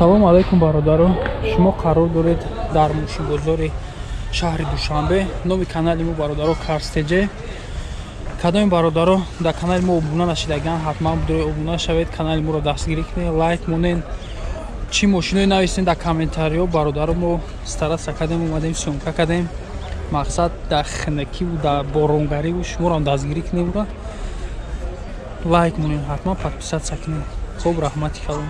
Ассалому алайкум бародаро. Шумо қарор доред дар мошинбозори шаҳри Душанбе. Номи канали мо бародаро Карстеҷе. Кадоми бародаро дар канали мо обуна нашидаган, ҳатман бидоред обуна шавед, канали моро дастгирӣ кунед, лайк монед. Чӣ мошиное нависед дар комментариҳо бародаро, мо стараться кардем, омадем, съёмка кардем. Мақсад дар хинакиву дар боронгариву шуморо дастгирӣ кунем, ура лайк монед, ҳатман подписаться кунед. Хуб, раҳмати калон.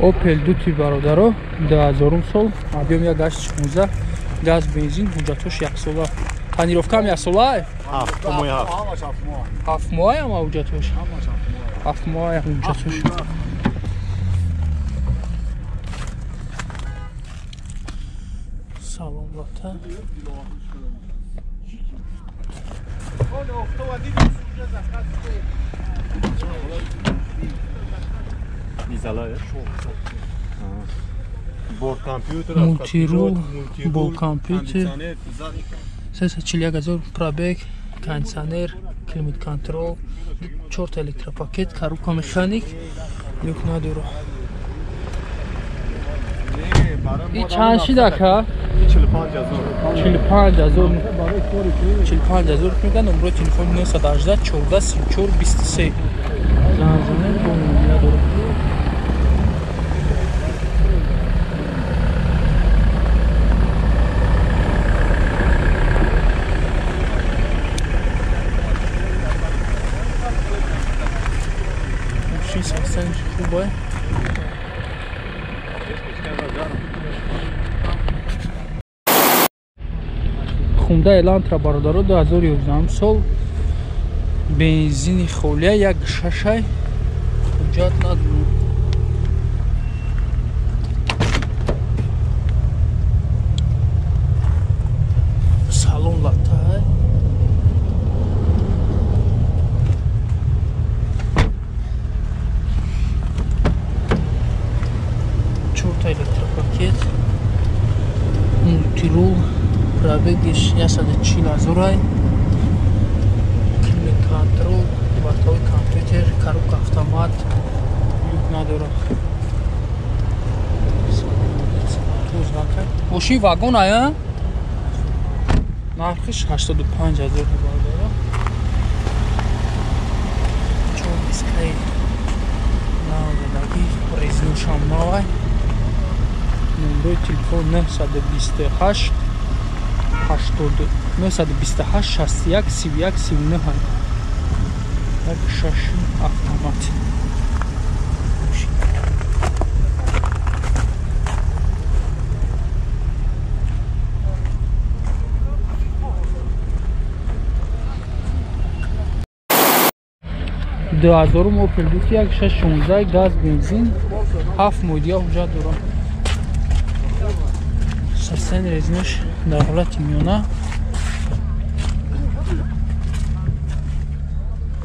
Opel Duty бародаро 2000 сол, объем 1.16, газ бензин, ҳуҷҷатҳош яксола. Тонировкаам яксола? Ҳафт моҳ ама ҳуҷҷатҳош. Ҳафт моҳ ҳуҷҷатҳош. Салом лата. Мултирул, бо компютер, 341 000 пробег, кондиционер, климат-контрол, 4 электропакет, коробка механик, люк надора. И чанд шидака? 45 000. 45 000 меган, номерои телефон 918 14 34 23. Занг занед, бо надора. Хубай. Хунда Элантра бародаро 2011 сол, бензини холия 1.6, ҳуҷҷат надорад. Салон латай. Электропакет, мултирул, пробегиш 140 000, климат-контрол, бортовой компьютер, коробка автомат, люк надорад. Мошин вагон ая? Нархиш 85 000 бародаро. Чор дискаи навдаги, резинушам навай. Номерои телефон 928 80 928 61 31 39. 1.6 автомат. Ду ҳазорум Opel Duty 1.6 16, газ бензин, 7 моҳ дига ҳуҷҷат дорад. Састани резинаш дар ҳолати миёна.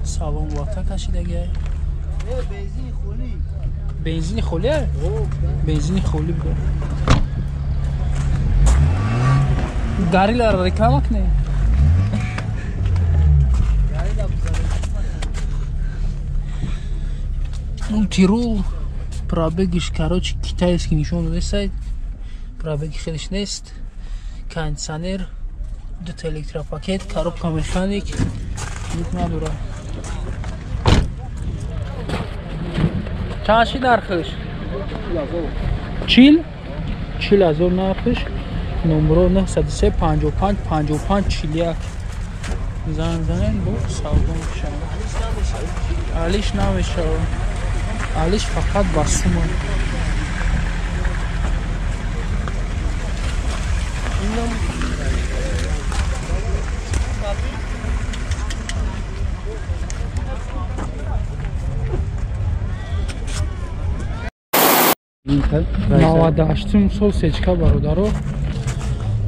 Салон лата кашидагиа. Бензини холия? Бензини холӣ буда. Горилларо реклама кунем. Мултирул, пробегиш короче китайский нишон додесайд. Пробеги хелиш нест. Кондиционер, дута электропакет, коробка механик, люк надорад. Чанд шид нархиш? 40 000 нархиш. Номеро 903 55 55 41. Занг занед, бо савдо мешавад. Алиш намешавад. Алиш фақат ба сума. Наваду ҳаштум сол сечка бародаро,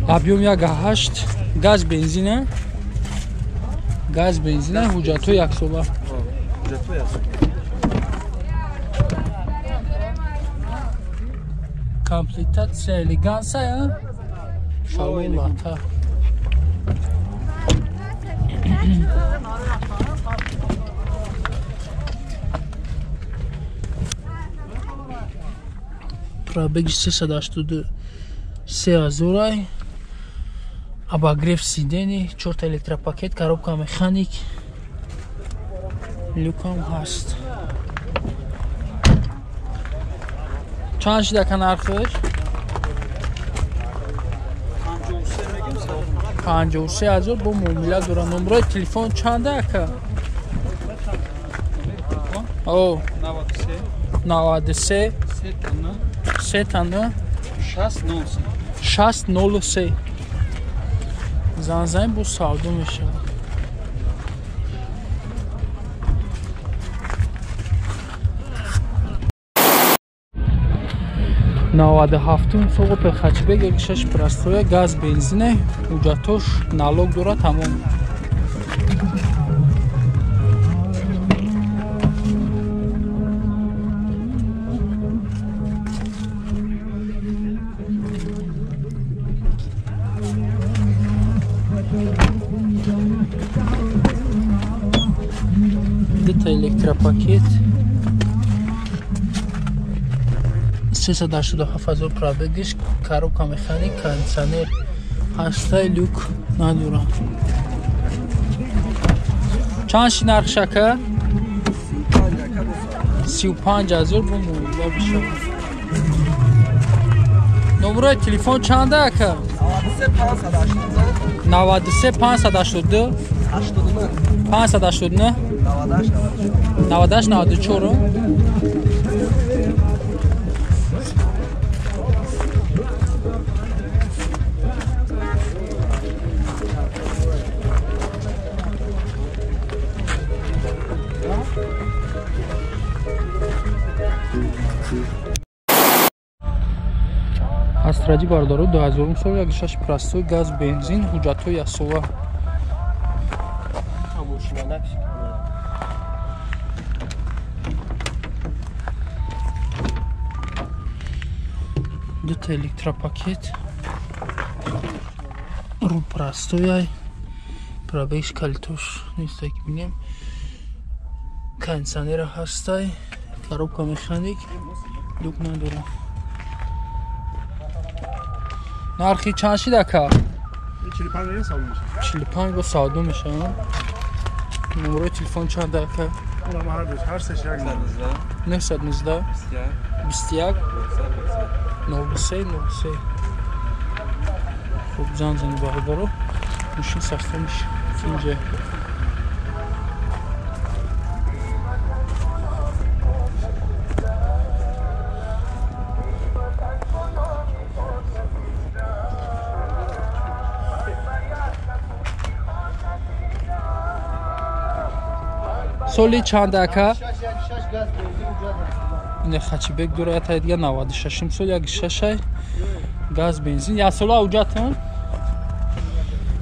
объем 1.8, газ бензина, газ бензина, ҳуҷҷатҳо яксола. Комплектация элегансая, шалон лата. Пробеги 383 ҳазорай. Обогрев сидений, 4 электропакет, коробка механик, люкам ҳаст. Чанд шида ка нархиш? 53 ҳазор бо муомила дора. Номрои телефон чанда ака? О, 93 3 6 03. Занзани бо савдо мешавад. 97 соғу пехачбек 6 простоя, газ бензине, ҳуҷҷатош налог дора, тамом. Дута электропакет 387 ҳазор пробегиш, коробка механик, кондиционер ҳастай, люк надора. Чанд ши нархш ака? 35 ҳазор бо муомила бишавад. Номрои телефон чанда ака? 93 582 589 98 94. Астраҷи бародаро 2000 сол 16 простой, газ бензин, ҳуҷҷатҳои ясова. Дута электропакет, ру простояй, пробегш калитош нестай ки бинем, кондиционера ҳастай, коробка механик, люк надора. Нархи чанд шид ака? 45 бо савдо мешавад. Номрои телефон чанд ака? 919 21 93 93. Хуб, зан зани бародаро, мошин састониш инҷа. Соли чанд ака? Ине хачибек дора ята дига 96 сол 16 газ бензин. Я сола ҳуҷҷатон?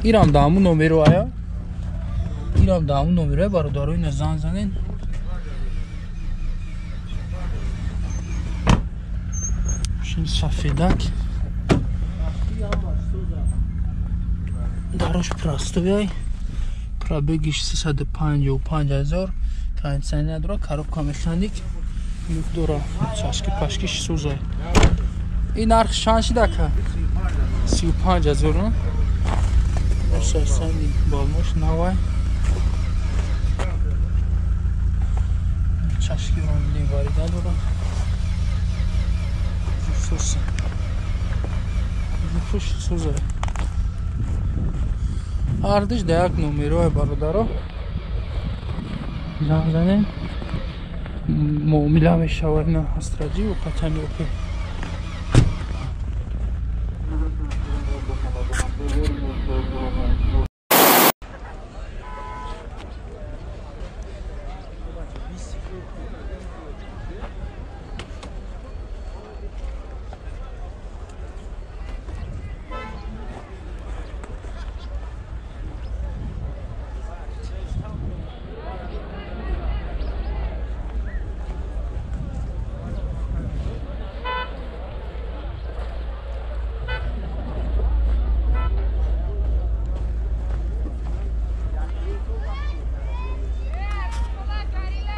Ирам да ҳамун номеро ая. Ирам да ҳамун номеро бародаро, ина зан занен. Шин сафедак. Дарош простояй. Пробегиш 355 ҳазор. Кондиционер дора, коробка механик, люк дора, чашки пашки сӯзай. Ин нарх чанд шид ака? 35 ҳазор. Сасани балмош навай. Чашки ронди варида дора. Сӯз. Фуш сӯзай. Ҳардиш да як номерои бародаро. Зан занем. Муомила мешавад на астраҷи ва патами опе.